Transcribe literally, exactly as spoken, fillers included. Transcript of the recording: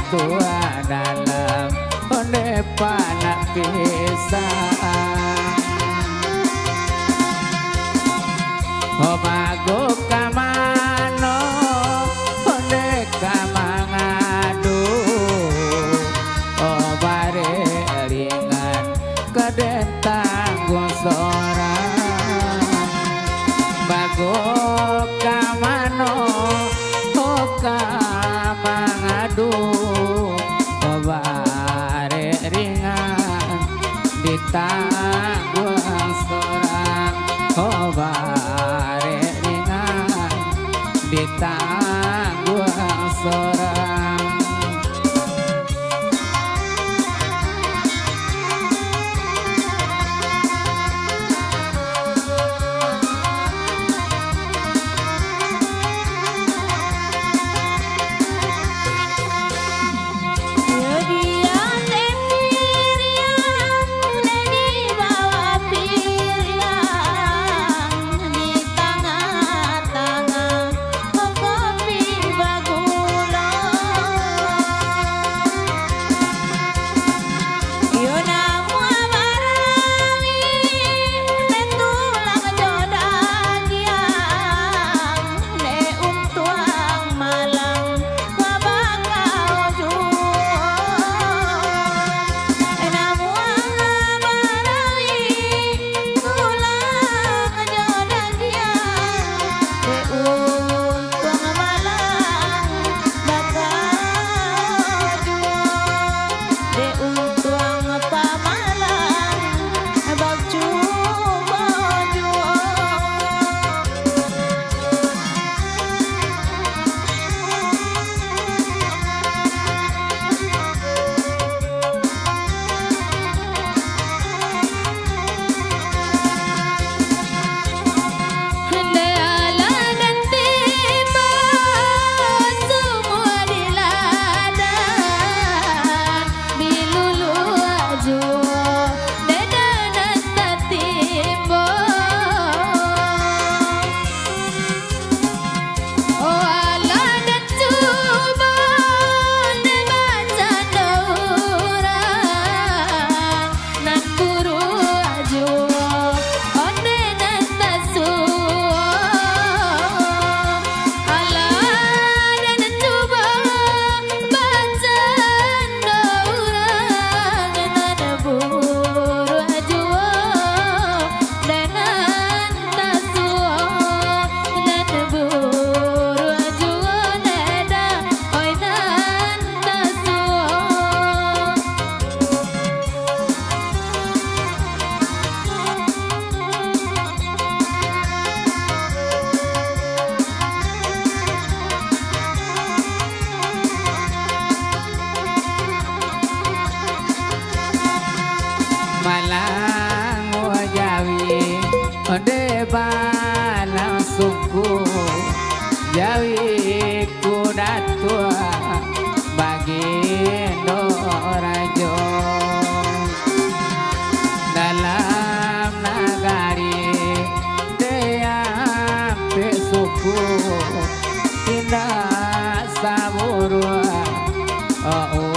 Tuhan dalam onde panak pisang. Oh, bago ka mano, onde ka mangadu. Oh, barek ringan ka den tangguang sorang. Bago ka mano, oh, ka mangadu. Oh, barek ringan ditangguang sorang. Oh, barek ringan ditangguang sorang. Yo, dian den piriang, den dibawa piriang di tangah-tangah. Kopi bagulo. Iyo namuah barawi, dek tulang jo dagiang, dek untuang malang babakau juo. Namuah barawi, tulang jo dagiang, dek untuang malang bakau juo, dek untuang pamalang bacubo juo. Oh, alah den cubo, den bacando urang nan buruak juo, ondeh nan tasuo. Alah den cubo, bacando urang nan buruak juo, ondeh nan tasuo, nan buruak juo, dada, oi, nan tasuo. Malang jawi, ondeh balang suku, jawi ku datuak bagindo rajo. Dalam nagari, dek ampek suku, indak saburuak, oh,